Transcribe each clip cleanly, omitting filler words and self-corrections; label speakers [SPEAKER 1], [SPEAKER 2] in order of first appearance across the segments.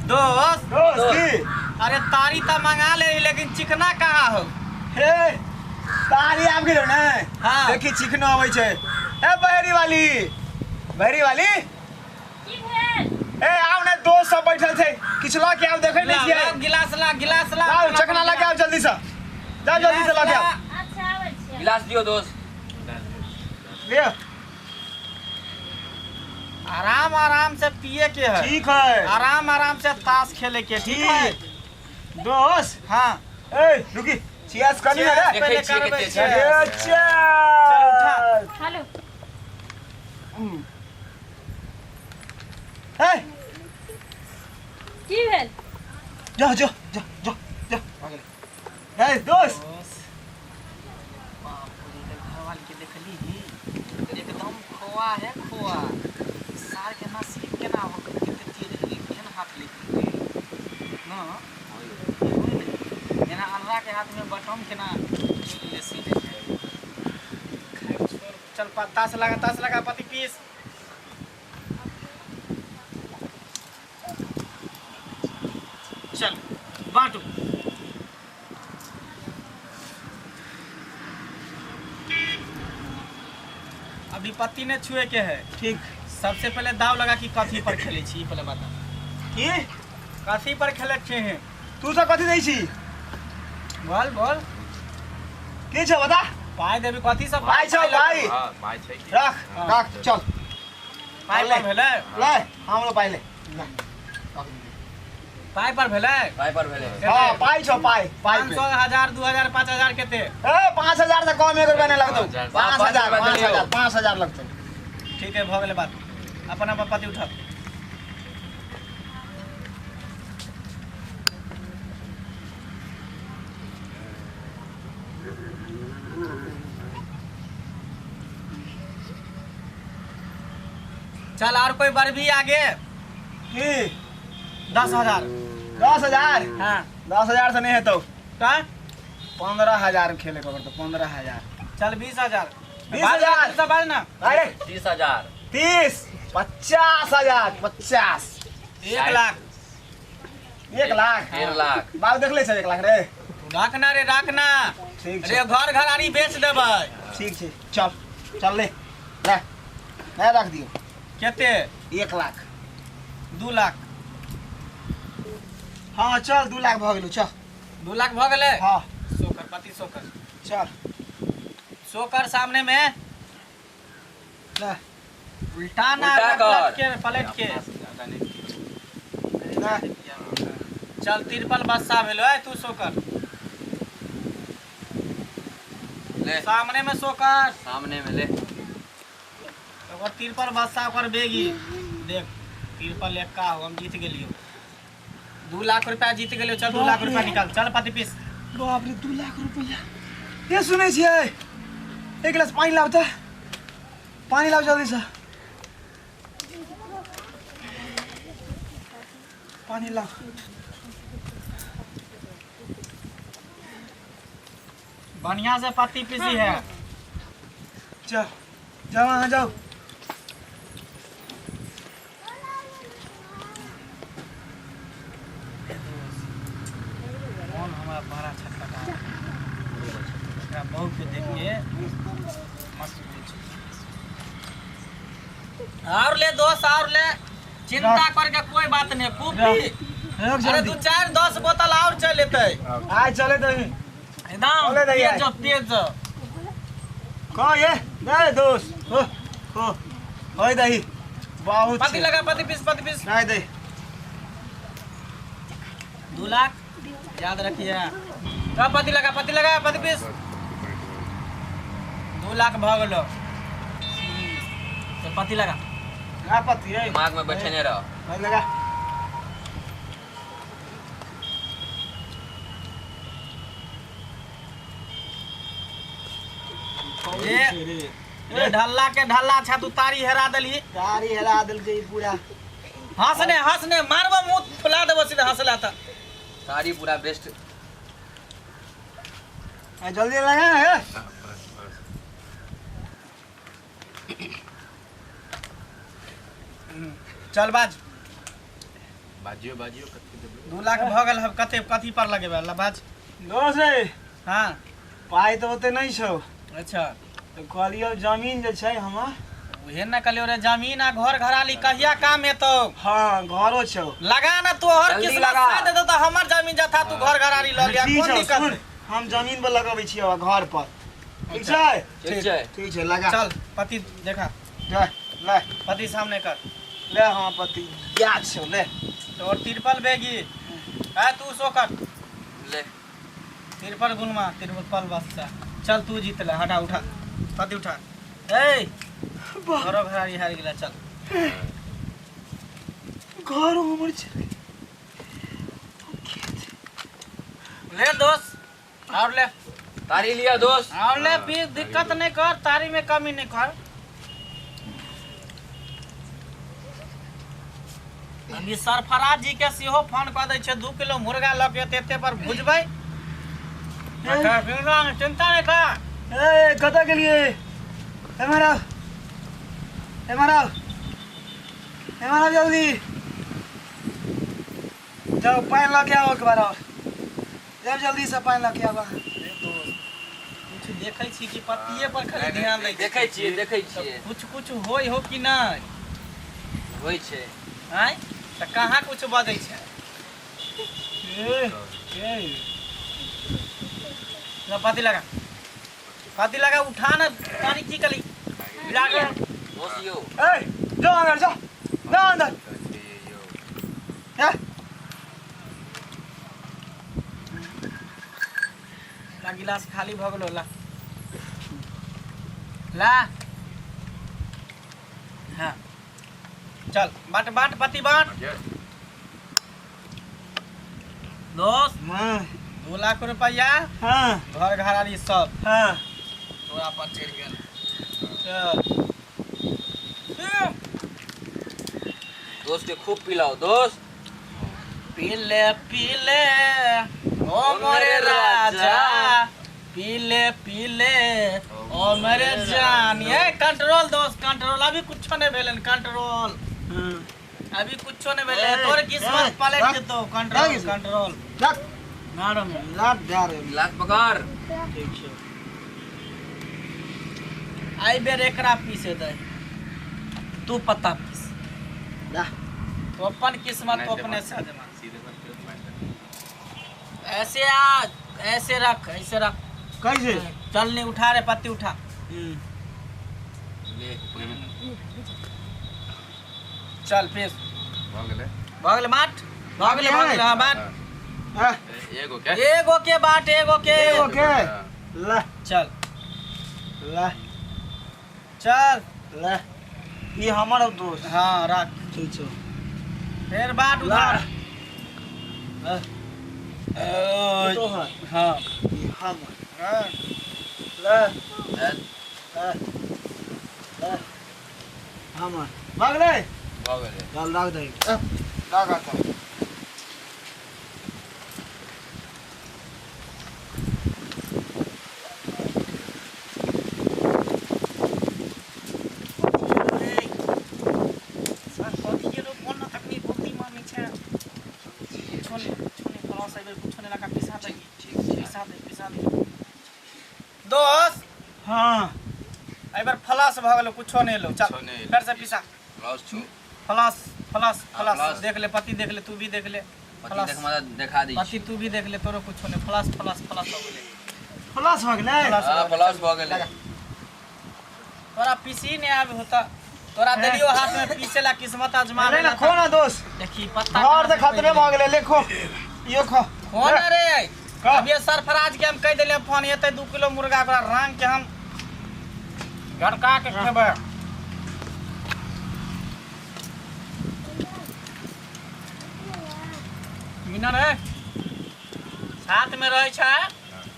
[SPEAKER 1] दोस्त
[SPEAKER 2] दोस्त की
[SPEAKER 1] अरे तारी तो मंगा ले लेकिन चिकना कहाँ हो?
[SPEAKER 2] हे तारी आबि गेलो ने।
[SPEAKER 1] हाँ।
[SPEAKER 2] देखी चिकनो अबै छै। ए बहरी वाली, बहरी वाली,
[SPEAKER 3] की भेल?
[SPEAKER 2] ए आउ ने, दोस्त सब बैठल छै, किछु लऽ के आउ, देखै नहि
[SPEAKER 1] ला,
[SPEAKER 2] छियै।
[SPEAKER 1] ला, गिलास ला, गिलास ला।
[SPEAKER 2] लाउ चकना लऽ के आउ जल्दी से, जाउ जल्दी से लऽ के आउ।
[SPEAKER 3] अच्छा आबै छियै।
[SPEAKER 4] गिलास दियो दोस्त।
[SPEAKER 2] लिअ।
[SPEAKER 1] आराम आराम से पिए के है।
[SPEAKER 2] ठीक है।
[SPEAKER 1] आराम आराम से ताश खेले के, ठीक है?
[SPEAKER 2] ठीक। दोस्त।
[SPEAKER 1] हाँ।
[SPEAKER 2] ए रुकी, चियास कनी ने रे।
[SPEAKER 4] देखै
[SPEAKER 1] पहले
[SPEAKER 4] छियै
[SPEAKER 1] करबै
[SPEAKER 4] कते
[SPEAKER 1] छियै।
[SPEAKER 4] छै।
[SPEAKER 2] अरे
[SPEAKER 1] चल उठा।
[SPEAKER 2] चल।
[SPEAKER 3] हेलो।
[SPEAKER 2] ए
[SPEAKER 3] की भेल?
[SPEAKER 2] जा जा जा जा जा, आ गेलै। ए दोस्त।
[SPEAKER 1] बाप रे, एकर घरवाली के देखली एकदम खोआ है खोआ। सार के नसीब केना हो गेल, कते तेज है, केहन हाथ लेके ना जेना अनरा के हाथ में बटम केना ले सीधे छै। खैर छोड़, चल ताश लगा, ताश लगा, पति पीस। चल बांटू। अभी पत्ती ने छुए के है।
[SPEAKER 2] ठीक।
[SPEAKER 1] सबसे पहले दाव लगा कि कथी पर खेले छी, ई पहले बता।
[SPEAKER 2] की
[SPEAKER 1] कथी पर खेले छी?
[SPEAKER 2] तू सब कथी दै छी?
[SPEAKER 1] बोल बोल।
[SPEAKER 2] की छौ बता?
[SPEAKER 1] पाइ देबी कथी सब?
[SPEAKER 2] पाइ छौ, पाइ।
[SPEAKER 5] हाँ पाइ छै की?
[SPEAKER 2] रख रख, चल।
[SPEAKER 1] पाइ पर भेलै?
[SPEAKER 2] ले हमरो पाइ ले।
[SPEAKER 1] पाइ पर भेलै?
[SPEAKER 4] पाइ पर भेलै।
[SPEAKER 2] हाँ पाइ छौ, पाइ पाइ पे।
[SPEAKER 1] 500, 1000, 2000, 5000 केते?
[SPEAKER 2] ए 5000 से कम एक रुपया नहीं लगतौ।
[SPEAKER 4] 5000,
[SPEAKER 2] 5000, 5000, 5000 लगतौ।
[SPEAKER 1] ठीक है, भऽ गेलै बात। अपन अपन पति उठा। चल और कोई बरबी आगे?
[SPEAKER 2] की
[SPEAKER 1] 10,000।
[SPEAKER 2] 10,000?
[SPEAKER 1] हाँ।
[SPEAKER 2] 10,000 से नहीं हेतौ।
[SPEAKER 1] का?
[SPEAKER 2] 15,000 खेले के पड़तौ, 15,000।
[SPEAKER 1] चल 20,000।
[SPEAKER 2] 20,000।
[SPEAKER 1] सब बाज ना।
[SPEAKER 2] अरे
[SPEAKER 4] 30,000।
[SPEAKER 2] 30, 50,000, 50।
[SPEAKER 1] 1 लाख।
[SPEAKER 2] 1 लाख।
[SPEAKER 4] 1.5 लाख।
[SPEAKER 2] बाप देख ले छै 1 लाख रे।
[SPEAKER 1] रखना रे, रखना।
[SPEAKER 2] ठीक छै।
[SPEAKER 1] रे घर घरारी बेच देबै।
[SPEAKER 2] ठीक छै, चल चल ले ले ले, रख दियो।
[SPEAKER 1] केते?
[SPEAKER 2] 1 लाख।
[SPEAKER 1] 2 लाख।
[SPEAKER 2] हाँ चल, 2 लाख भऽ गेलौ, चल।
[SPEAKER 1] 2 लाख भऽ गेलै?
[SPEAKER 2] हाँ।
[SPEAKER 1] सोकर पति सोकर।
[SPEAKER 2] चल
[SPEAKER 1] सोकर सामने में।
[SPEAKER 2] ले।
[SPEAKER 1] उल्टा ना,
[SPEAKER 4] उल्टा
[SPEAKER 1] पलट
[SPEAKER 4] कर।
[SPEAKER 1] के, पलट के।
[SPEAKER 2] ले।
[SPEAKER 1] चल तिरपल बस्सा भेलो है, तू सोकर।
[SPEAKER 4] ले।
[SPEAKER 1] सामने में सोकर।
[SPEAKER 4] सामने में ले।
[SPEAKER 1] ओकर तिरपल बस्सा ओकर बेगी देख, तिरपल एक्का हो, हम जीत गेलियो। 2 लाख रुपया जीत गेलियो। चल 2 लाख रुपया निकाल, चल पति पीस।
[SPEAKER 2] बाप रे, 2 लाख रुपया। ये सुनै छियै, एक गिलास पानी लाउ त, पानी लाउ जल्दी से, पानी लाउ।
[SPEAKER 1] बढ़िया से पत्ती पीसी है।
[SPEAKER 2] चल जाओ वहाँ जाओ।
[SPEAKER 1] कौन हमारा बड़ा छटपटा है। एकरा बहू के देख के मस्त होइ छै। और ले दोस्त, और ले, चिंता करके कोई बात नहीं, खूब पी।
[SPEAKER 2] रख
[SPEAKER 1] अरे
[SPEAKER 2] जल्दी।
[SPEAKER 1] 2 4 10 बोतल और चल लेते।
[SPEAKER 2] आज चले तो
[SPEAKER 1] एकदम
[SPEAKER 2] चले दही
[SPEAKER 1] तेज तेज।
[SPEAKER 2] कहो ये दे दोस्त, हो हो होय दही बहुत
[SPEAKER 1] पति लगा, पति पीस, पति पीस।
[SPEAKER 2] नहीं दे।
[SPEAKER 1] 2 लाख याद रखिए। तो पति लगा, पति लगा, पति पीस। 2 लाख भ गेलो। चल पति लगा।
[SPEAKER 2] लगा पति रे।
[SPEAKER 4] दिमाग में बैठे नहीं रहो।
[SPEAKER 2] पति लगा।
[SPEAKER 1] ये ढल्ला के ढल्ला छा, तू तारी हेरा देली।
[SPEAKER 2] तारी हेरा देलकै ई पूरा।
[SPEAKER 1] हंसने हंसने मारबो मुंह फुला देबो सीधा हंसला त।
[SPEAKER 4] तारी पूरा बेस्ट।
[SPEAKER 2] आ जल्दी लगा है।
[SPEAKER 1] चल बाज।
[SPEAKER 5] बाजियो बाजियो कते देबै?
[SPEAKER 1] 2 लाख भऽ गेल। हम कते कथी पर लगेबै? ला बाज।
[SPEAKER 2] दोस्त रे।
[SPEAKER 1] हाँ।
[SPEAKER 2] पाइ तऽ ओते नहि छौ।
[SPEAKER 1] अच्छा।
[SPEAKER 2] तऽ कहलियौ जमीन जे छै हमर,
[SPEAKER 1] उहे न कहलियौ रे, जमीन आ घर घराली कहिया काम एतौ?
[SPEAKER 2] हाँ घरो छौ।
[SPEAKER 1] लगा ना तोहर
[SPEAKER 4] जल्दी
[SPEAKER 1] किस्मत
[SPEAKER 4] लगा।
[SPEAKER 1] साथ देतौ तऽ हमर जमीन जथा तू घर घराली लऽ लिया,
[SPEAKER 2] ठीक
[SPEAKER 1] कोन
[SPEAKER 2] छौ,
[SPEAKER 1] दिक्कत?
[SPEAKER 2] सुन, हम जमीन पर लगबै छियौ आ घर पर। ठीक छै?
[SPEAKER 4] ठीक छै।
[SPEAKER 2] ठीक छै, लगा।
[SPEAKER 1] चल पति देखा।
[SPEAKER 2] जा ले।
[SPEAKER 1] पति सामने कर।
[SPEAKER 2] ले, हाँ पति या छौ, ले।
[SPEAKER 1] तोहर तिरपल बेगी है, तू सो कर।
[SPEAKER 4] ले।
[SPEAKER 1] तिरपल गुनमा तिरपल बस्ता। चल तू जीत ले। हटा उठा पति उठा। ए घरो घरारी हारि गेला। चल।
[SPEAKER 2] घरो हमर छै।
[SPEAKER 1] ले दोस्त और ले।
[SPEAKER 4] तारी लिया दोस्त।
[SPEAKER 1] और ले पी, दिक्कत नहीं कर, तारी में कमी नहीं कर। अभी सरफराज जी के सेहो फोन कऽ दै छै, 2 किलो मुर्गा लऽ के एते पर भुजबै। अच्छा, चिंता नहीं कर।
[SPEAKER 2] ए कतऽ गेलियै? एम्हर आउ, एम्हर आउ, एम्हर आउ जल्दी। जाओ पानि लऽ के आओ एक बार और। जाओ जल्दी से पानि लऽ के आबऽ।
[SPEAKER 1] कुछ देखै छी कि पत्तिये पर खाली ध्यान दै?
[SPEAKER 4] देखै छियै, देखै छियै।
[SPEAKER 1] कुछ कुछ होय हो कि नहि?
[SPEAKER 4] होइ छै।
[SPEAKER 1] आँय, तऽ कहाँ कुछ बजै छै?
[SPEAKER 2] ए ए
[SPEAKER 1] ला, पति लगा, पति लगा, उठा ना पानी। की कली ला के।
[SPEAKER 4] दोस्त यौ।
[SPEAKER 2] ए जाओ अंदर, जाओ जाओ अंदर। जा।
[SPEAKER 1] ला, गिलास खाली भऽ गेलो। ला ला, हाँ चल बाट बाट पति बाट। दोस्त,
[SPEAKER 2] हाँ।
[SPEAKER 1] 2 लाख रुपया,
[SPEAKER 2] हाँ।
[SPEAKER 1] घर घराली सब
[SPEAKER 2] हाँ।
[SPEAKER 1] तोरा पर चढ़ि गेल। चल।
[SPEAKER 4] दोस्त के खूब पिलाओ दोस्त।
[SPEAKER 1] पी ले पी ले ओ मोरे राजा, पी ले पी ले ओ मेरे जान। ये कंट्रोल दोस्त कंट्रोल, अभी कुछो नहीं भेलन। कंट्रोल, अभी कुछो नहीं भेले।
[SPEAKER 2] ए,
[SPEAKER 1] तोर किस्मत
[SPEAKER 2] ए,
[SPEAKER 1] पलट
[SPEAKER 2] रख,
[SPEAKER 1] जेतो।
[SPEAKER 2] रख
[SPEAKER 1] कंट्रोल
[SPEAKER 2] इसे।
[SPEAKER 1] कंट्रोल।
[SPEAKER 2] रख।
[SPEAKER 1] ना रंग।
[SPEAKER 2] लात दे रे।
[SPEAKER 4] गिलास पकड़।
[SPEAKER 2] ठीक छै।
[SPEAKER 1] आई बेर एकरा पीसे दे, तू पत्ता पीस।
[SPEAKER 2] ला।
[SPEAKER 1] तो अपन किस्मत तो अपने से आजमा। ऐसे आ, ऐसे रख, ऐसे रख।
[SPEAKER 2] कैसे?
[SPEAKER 1] चल नहीं उठा रे, पत्ती उठा।
[SPEAKER 4] ले।
[SPEAKER 1] चल पीस।
[SPEAKER 5] भऽ गेलै।
[SPEAKER 1] भऽ गेलै बाट, भऽ गेलै, भऽ गेलै, हाँ बाट।
[SPEAKER 2] हाँ।
[SPEAKER 5] एगो के।
[SPEAKER 1] एगो के बाट, एगो के।
[SPEAKER 2] एगो के। ला।
[SPEAKER 1] चल।
[SPEAKER 2] ला।
[SPEAKER 1] चल।
[SPEAKER 2] ला, ई हमर दोस्त।
[SPEAKER 1] हाँ रख।
[SPEAKER 2] ठीक छौ।
[SPEAKER 1] फिर बाट
[SPEAKER 2] ला।
[SPEAKER 1] उधार।
[SPEAKER 2] ला। ई तोहर।
[SPEAKER 1] हाँ।
[SPEAKER 2] ई हमर।
[SPEAKER 1] हाँ।
[SPEAKER 2] ला।
[SPEAKER 4] ले।
[SPEAKER 2] ला ला, हमर भऽ गेलै।
[SPEAKER 4] भऽ गेलै।
[SPEAKER 2] चल रख दही, रख आता।
[SPEAKER 1] सर कथी के लोग फोन न तकनी बहुत मानी छै। कुछो नहीं, कुछो नहीं, फलां साइबर कुछो नहीं लगा। पिसा दे, पिसा दे, पिसा दे दोस्त।
[SPEAKER 2] हाँ।
[SPEAKER 1] एहि बेर फलास भऽ गेलो, कुछो नहीं लो। चल।
[SPEAKER 5] कुछो नहि एलो।
[SPEAKER 1] फिर से पिसा।
[SPEAKER 4] लॉस छौ।
[SPEAKER 1] फलास फलास फलास।
[SPEAKER 4] फलास।
[SPEAKER 1] देख ले पति, देख ले, तू भी देख ले।
[SPEAKER 4] पति
[SPEAKER 1] फलास।
[SPEAKER 4] देख, मदद देखा दै छी।
[SPEAKER 1] पति तू भी देख ले, तोरो कुछो नहीं। फलास फलास फलास भऽ गेलै।
[SPEAKER 2] फलास भऽ गेलै।
[SPEAKER 1] फलास।
[SPEAKER 4] हाँ, फलास भऽ गेलै।
[SPEAKER 1] तोरा पीसी नहीं आबे होता, तोरा देलियो हाथ में पीसे ला, किस्मत आजमा।
[SPEAKER 2] ले ना, खो ना दोस्त।
[SPEAKER 1] देखी पत्ता।
[SPEAKER 2] घर तऽ खतरे भऽ गेलै। ले खो, इहो खो।
[SPEAKER 1] फोन रे।
[SPEAKER 2] का?
[SPEAKER 1] अभी सरफराज के हम कहि देलियै फोन एतै, 2 किलो मुर्गा ओकरा रांग के हम गड़का के खेबै। मीना रे, साथ में रहै छै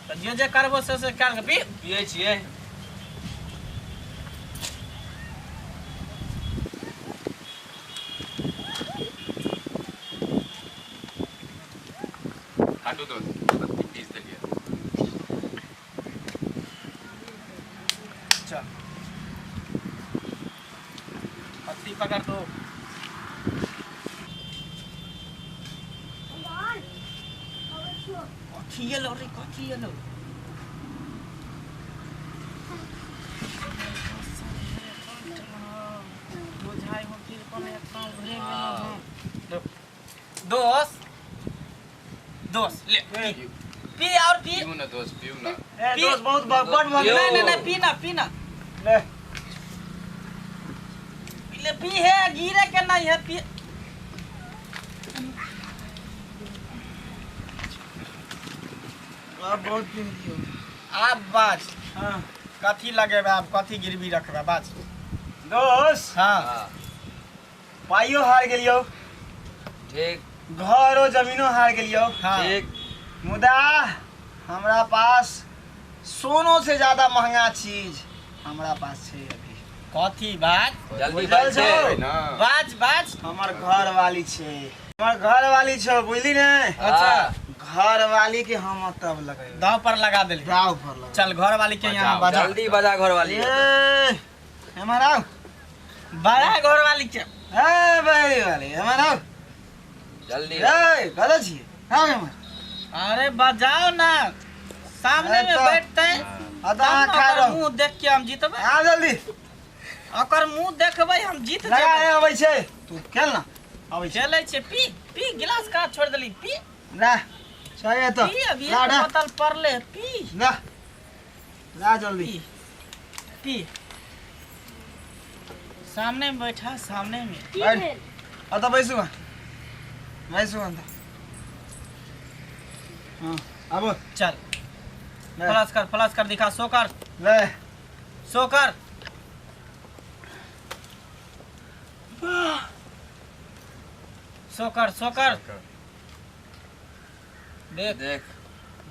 [SPEAKER 1] तऽ जे जे करबो से से कर के पी।
[SPEAKER 4] पियै छियै।
[SPEAKER 5] काटू दोस्त, पत्ती पीस देलियै।
[SPEAKER 1] चल पत्ती पकड़ दो। कथी एलो रे कथी एलो बुझाइ हो तिरपन एक घुरे गेलो। दोस्त दोस्त ले पी और पी
[SPEAKER 5] पीऊ ना दोस्त पीऊ ना।
[SPEAKER 2] ए दोस्त बहुत बड़
[SPEAKER 1] नहीं नहीं नहीं पीना पीना
[SPEAKER 2] ले
[SPEAKER 1] ले पी है गिरे के नहीं है पी।
[SPEAKER 2] आप बहुत पी लियो।
[SPEAKER 1] आप बाज
[SPEAKER 2] हां
[SPEAKER 1] कथी लगेबे आप कथी गिरवी रखबे बाज
[SPEAKER 2] दोस्त।
[SPEAKER 1] हां
[SPEAKER 2] पाइयो हार गेलियो
[SPEAKER 4] ठीक
[SPEAKER 2] घरो जमीनो हार गेलियो
[SPEAKER 1] ठीक
[SPEAKER 2] मुदा हमरा पास सोनो से ज्यादा महंगा चीज हमरा पास छे अभी।
[SPEAKER 1] कथी बाज
[SPEAKER 4] जल्दी बाज
[SPEAKER 1] बाज बाज
[SPEAKER 2] हमर घर वाली छे हमर घर वाली छे बुझली ने।
[SPEAKER 1] अच्छा
[SPEAKER 2] घर वाली के हम तब लगेबे
[SPEAKER 1] दाव पर लगा देली
[SPEAKER 2] दाव पर लगा।
[SPEAKER 1] चल घर वाली के यहाँ बजा
[SPEAKER 4] जल्दी बजा घर वाली।
[SPEAKER 2] ए हमर आओ
[SPEAKER 1] बड़ा घर वाली के
[SPEAKER 2] ए बड़ी वाली हमर आओ
[SPEAKER 4] जल्दी।
[SPEAKER 2] ए कतऽ छी आओ हमर।
[SPEAKER 1] अरे बजाओ ना सामने में बैठते
[SPEAKER 2] खा रहो
[SPEAKER 1] मुंह देख के हम जीतबे।
[SPEAKER 2] आ जल्दी
[SPEAKER 1] ओकर मुंह देखबै हम जीत
[SPEAKER 2] लगा
[SPEAKER 1] जेबै।
[SPEAKER 2] अबै छै तू खेल ना अबै छै
[SPEAKER 1] चलै छै पी पी गिलास का छोड़ देली पी
[SPEAKER 2] ना चाहिए तो
[SPEAKER 1] पी अभी एक बोतल पड़ले पी
[SPEAKER 2] ना ला जल्दी
[SPEAKER 1] पी। सामने में बैठा सामने में
[SPEAKER 2] बैठ आ त बैसू बैसू अंत। हां आबो
[SPEAKER 1] चल फ्लश कर दिखा सो कर
[SPEAKER 2] ले
[SPEAKER 1] सो कर सो कर सो कर देख
[SPEAKER 4] देख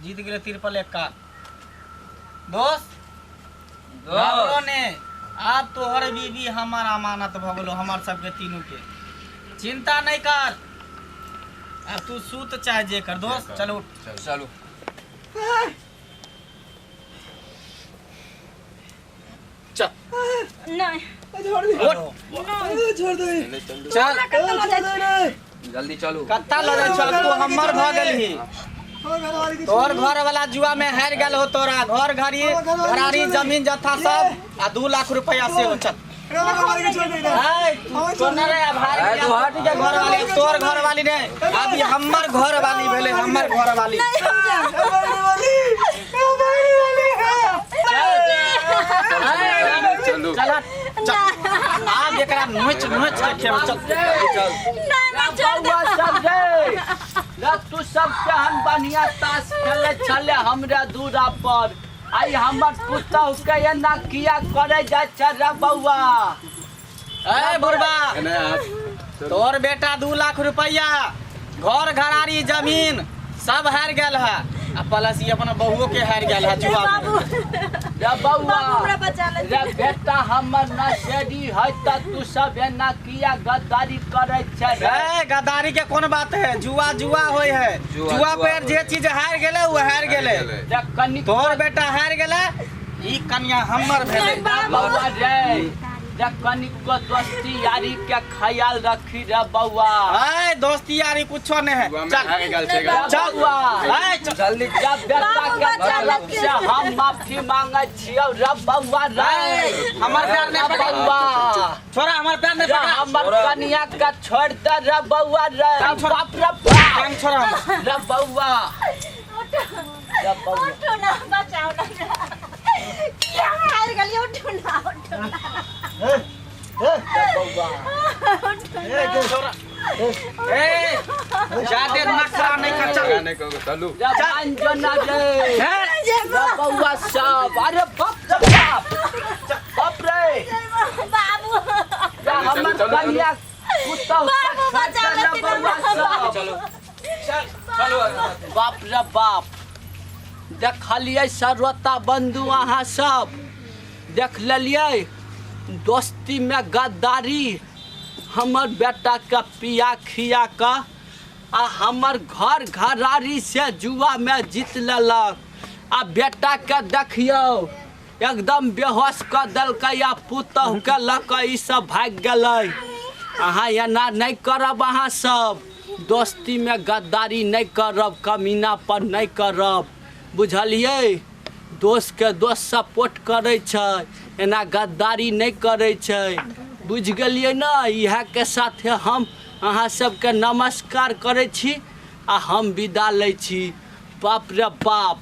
[SPEAKER 1] जीत गेले तिरपल एक का दोस्त घबरो ने आब तोहर बीबी हमार अमानत भ गेलो हमार सबके तीनों के चिंता नहीं कर अब तू सूत चाहे जे कर दोस्त। चलो
[SPEAKER 4] चलो
[SPEAKER 1] चल
[SPEAKER 3] नहीं
[SPEAKER 2] छोड़ दे छोड़ दे
[SPEAKER 1] चल
[SPEAKER 4] जल्दी चलू
[SPEAKER 1] कत्ता लगे चल तू हमर भ गेलही तोहर घर वाला जुआ में हार गेल हो तोरा घर घरी घरारी जमीन जथा सब आ 2 लाख रुपया से हो। चल घर वाली तोर घर वाली ने अभी हमर घर वाली भेले हमर घर वाली।
[SPEAKER 5] चलू
[SPEAKER 1] चल आब एकरा नोच नोच के खेब। चल
[SPEAKER 4] चल
[SPEAKER 6] रे तू सब के हम बढ़िया ताश खेले छले हमरा दूरा पर आई हमर पुतहु के एना किया करे जाय छै रे बौआ।
[SPEAKER 1] ए बुढ़बा तोर बेटा 2 लाख रुपया घर घरारी जमीन सब हार गेल है आ प्लस ई अपन बहुओ के हार गेल है जुआ में।
[SPEAKER 6] रे बौआ रे बेटा हमर नशेड़ी है त तू सब एना किया गद्दारी करे छै
[SPEAKER 1] रे। गद्दारी के कोन बात है जुआ जुआ होय है जुआ पर जे चीज हार गेले वो हार गेले। तोर बेटा हार गेले ई कन्या हमर भेले।
[SPEAKER 6] बौआ रे रे कनिको दोस्ती यारी के ख्याल रखी रे बौआ।
[SPEAKER 1] ए दोस्ती यारी कुछो नहीं है चल
[SPEAKER 6] चल बौआ
[SPEAKER 4] जल्दी
[SPEAKER 6] जब बेटा के तरफ से हम माफी मांगे छियौ रे बौआ रे।
[SPEAKER 1] हमर प्यार नहीं पकड़
[SPEAKER 6] बौआ
[SPEAKER 1] छोरा हमर प्यार नहीं पकड़
[SPEAKER 6] हमर कन्या के छोड़ दे रे बौआ रे। बाप रे बाप
[SPEAKER 1] छोरा
[SPEAKER 6] रे बौआ रे बौआ
[SPEAKER 3] उठो ना बचाओ ना किया हार गेलियो उठो ना उठो ना
[SPEAKER 2] ए ए
[SPEAKER 6] बौआ
[SPEAKER 2] ए
[SPEAKER 1] छोरा ए जादे नखरा नहीं कर चल
[SPEAKER 5] नहीं कहो चलू
[SPEAKER 6] रे ना रे रे बौआ सब अरे बाप रे बाप बाप रे
[SPEAKER 3] बाबू
[SPEAKER 6] रे हमर कन्या पुतहु
[SPEAKER 3] बाबू बचा
[SPEAKER 6] रे बौआ सब
[SPEAKER 4] चलो चलो
[SPEAKER 6] बाप रे बाप देखलियै सर्वता बंधु अहाँ सब देख लेलियै दोस्ती में गद्दारी हमर बेटा के पिया खिया के आ हमर घर घरारी से जुआ में जीत लेलक आ बेटा के देखियौ एकदम बेहोश कऽ देलकै आ पुतहु के लऽ कऽ ई सब भागि गेलै। अहाँ एना नहीं करब अहाँ सब दोस्तीमे गद्दारी नहि करब, कमीनापर नहि करब, बुझलियै? दोस्तके दोस्त सपोर्ट करै छै, एना गद्दारी नहि करै छै, बुझि गेलियै ने? इएहके साथे हम अहाँ सबके नमस्कार करै छी आ हम विदा लै छी। बाप रे बाप।